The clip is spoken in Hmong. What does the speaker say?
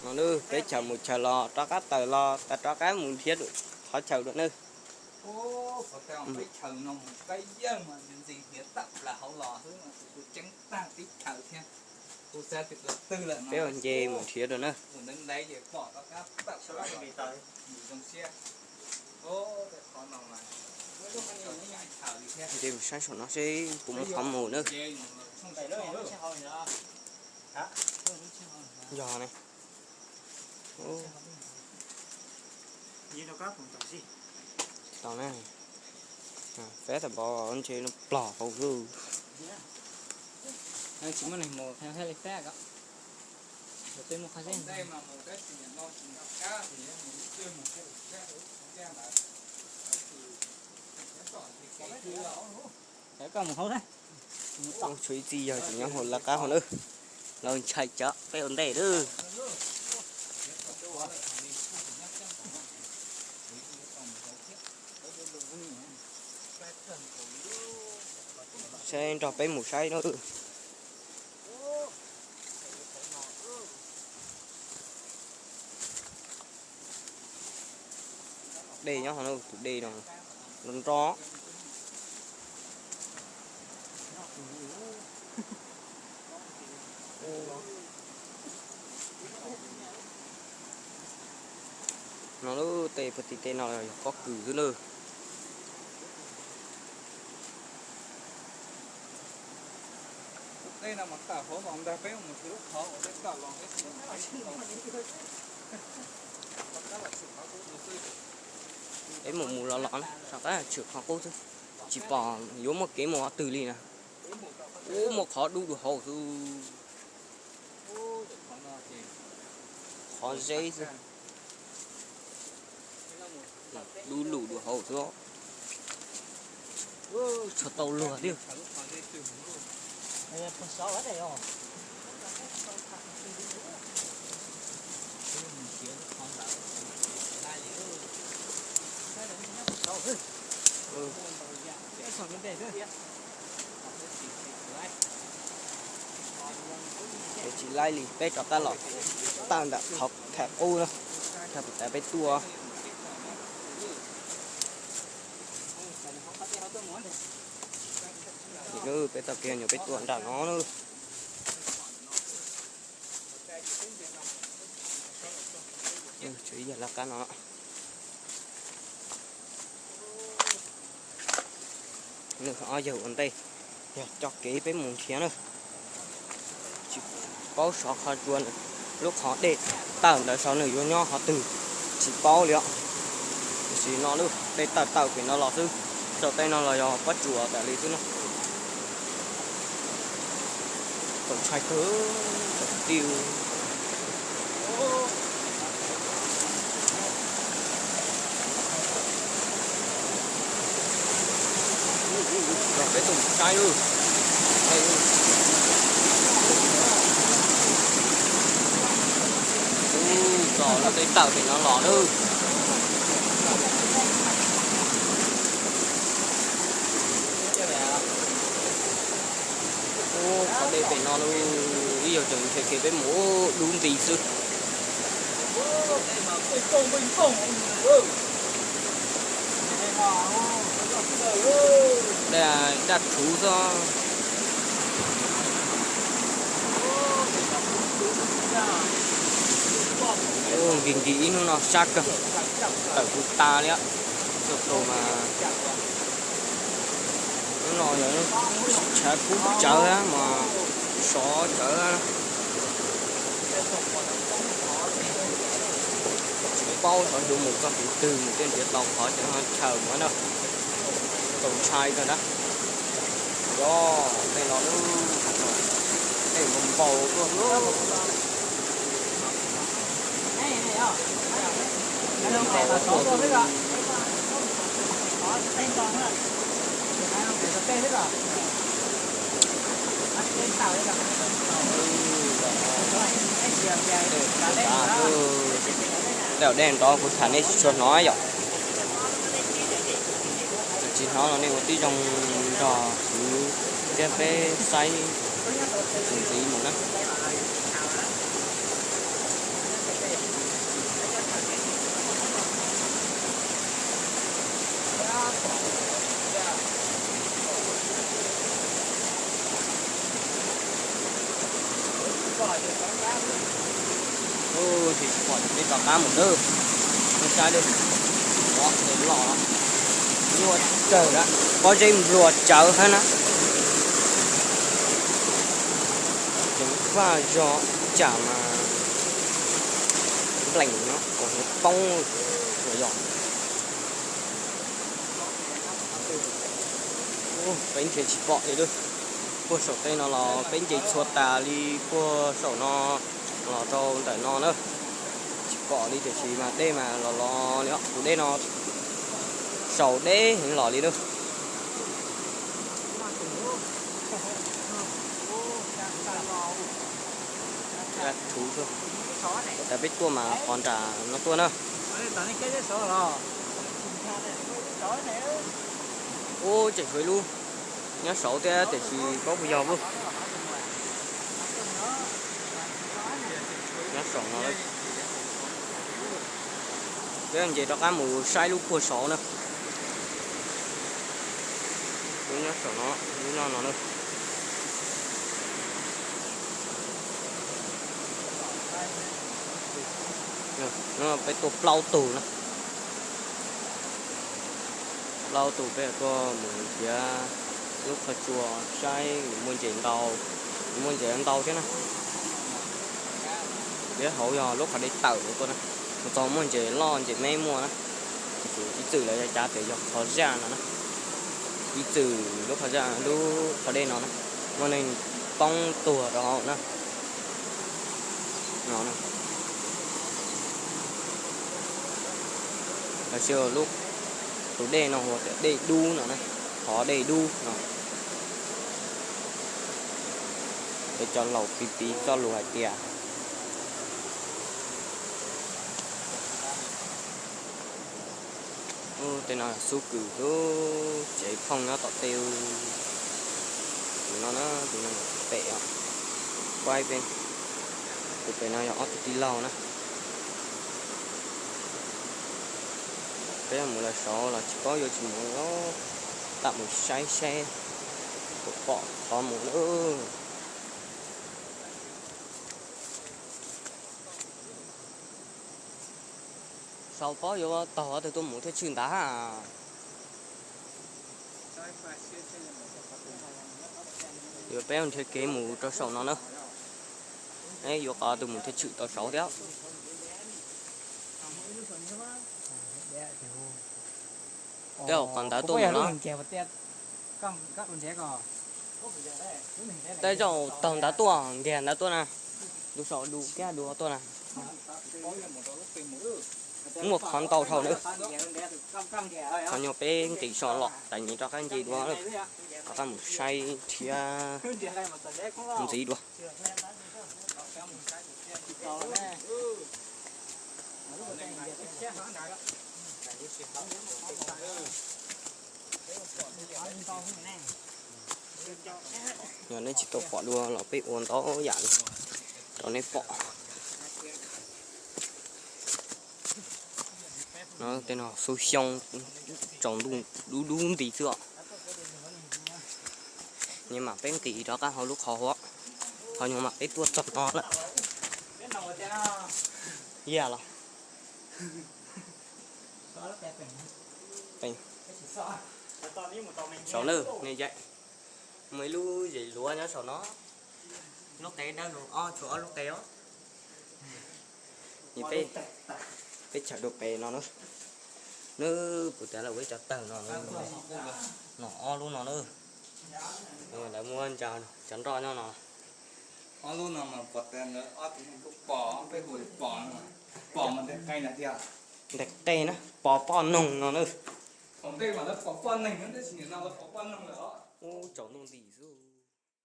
Nawb, peb chaws mus chaws los rov qab tawm los tas rov qab mus nrhiav qhov chaw dua nawb. Peb ua nce mus nrhiav dua nawb. Nce mus saib saum no seb puas muaj qhov mus nawb. Yog ne. Tsis tau na. Fab tas pov ntshe no plog hauv lawm. Tsis muaj neeg mus thiaj li fab ko. Peb mus qhov zeb. Tshuav ib txij yawg tseem nyob hauv lawv qab hauv na. Lawv ntshai tsam peb ua ntej lawm. Saib nrog peb mus saib na. Dej nyob hauv no, tus dej no nro nro. No lub tej puag tim tej no yog pob kws xwb na. Peb mus mus los los na, rov qab tshwm qhov qub xwb, tsis pom yuav muaj kev mus qhov twg li na. Ub, muaj qhov dub dua hauv xwb. Qhov zeb xwb. Dub lug dua hauv xwb. Tshuav tau luag thiab. Tsis laib li, peb rov qab los tawm ntawm qhov tham qub na, tham pem tas peb tuaj. Peb txoj kev nyuam peb tuaj nram no na. Tshuav ib yam laj qab no. Nws ob yawg ua ntej, yog coj kev peb mus nrhiav na. Tsis paub xyov qhov tsua, lub qhov dej tawm ntawd saum nws yuav nyob qhov twg, tsis paub li os. Tiam sis no lub dej tawm tawm pem no los xwb, saum tej no los yog pob tsuas tas li xwb na. Txaus ntshai kawg, txaus tiu. Los peb tuaj mus saib lawm. Ub, txog lub dej tawm pem no los lawm. Ub, qhov dej pem no lawm, ib yawg tseem nrhiav kev peb mus dub nti xwb. Daj rhuv xwb. Ub, nkim nkim ib hnub no sab kawg, tawm kuv tas li. Txog tau mas hnub no yog tshav kub tsawv mas sov tsawv. Tsis paub xyov yuav mus txog tus twg mus thiaj nrhiav tau qhov cov chaw mus na. Txaus ntshai kawg na. Yog tej no lub, tej npau npau tuaj. Tej dej nrov kuv tham nej tsis tshua hnov yom. Tsis hnov los nej ua tib zoo nrog kuv thiab peb saib ntxiv mus na. Ub, tsis pom, tsis pom, rov qab mus lawm. Saib lawm, ua loj, nyuaj tsawv na, pob zeb nplua tsawv thiab na. Ceev faj zog ib tsam mas nplees no kuv poob los yog. Peb nrhiav tsis pom li lawm. Puag saum tej no los peb nce txhua tas li puag saum no los rau ntawm no na. Tsis pom li tiam sis mas dej mas los los li os, tus dej no saum deb heev los li lawm. Thuv xwb. Ua tas peb tuaj mas qhov nram no tuaj na. Ub, tseem tshuav ib lub nyob saud thiab tiam sis paub puas yog lawm. Nyob saum no, peb nce rov qab mus saib lub puag saud na. Lub nyob saum no, lub nyob no na. Peb tuaj plaub tug na. Plaub tug peb tuaj mus nrhiav lub qhov tsua saib nws muaj ntses ntau, nws muaj ntses ntau thiab na. Peb hauv yog lub qhov dej tawm tuaj na, mus txog muaj ntses loj ntses me muaj na. Ib txwm lawv cav tias yog qhov zaj no na. Ib txwm lub qhov zaj, lub qhov dej no na, muaj neeg poob tuag rau hauv na. No, lawv siv lub, tus dej no hu tias dej dub no na, qhov dej dub no. Peb cov laus piv piv txoj lus hais tias Ub, tej no xub kws xwb, tsev phooj nyob tom tej. Tus no na, tus no pem os. Kuaib peb, tus pem no yog ob tug tij laug na. Peb mus lawv saud los tsis paub yuav tsis mus, tam mus saib saib puas pom qhov mus na. Saud pob yuav taug qhov twg tuaj mus thiaj tshwm ntag. Yuav peb nrhiav kev mus rau saum no na. Yuav qhov twg mus thiaj tshwm tau saud thiab. Tej zaum qhov ntawd tuaj mus no. Tej zaum taug ntawd tuaj, nkiag ntawd tuaj na. Tus saum dus kiag dus tuaj na. Muaj qhov ntau dhau na. Qhov nyuag peb nqis so los tas nyias rov qab nce dua, rov qab mus saib thiab ntxiv dua. Yog nej tsis tau pom dua los peb ua ntau yam li rau nej pom. No tej no xub xyoob tsaus ntuj dub dub nti xwb os. Nyias mam peb nqis rov qab hauv lub qhov huab, qhov nyuag mam peb tuaj txog no lawm. Yog los. Saum na, nej, muaj ib lub zes luav nyob saum no. Lub qe dawb, tshuav ob lub qe os. Peb, peb tshawb dua pem no na. Nws puas tas lawm ua ib co tawg no, no ob lub no na. Lawv muab ntsa cov nroj nyob no. Ob lub no mas pom tas lawv ob tug pom, peb hu pom, pom mas ntes qe na, pos poj noog no na. Ub, tsaus ntuj nti xwb.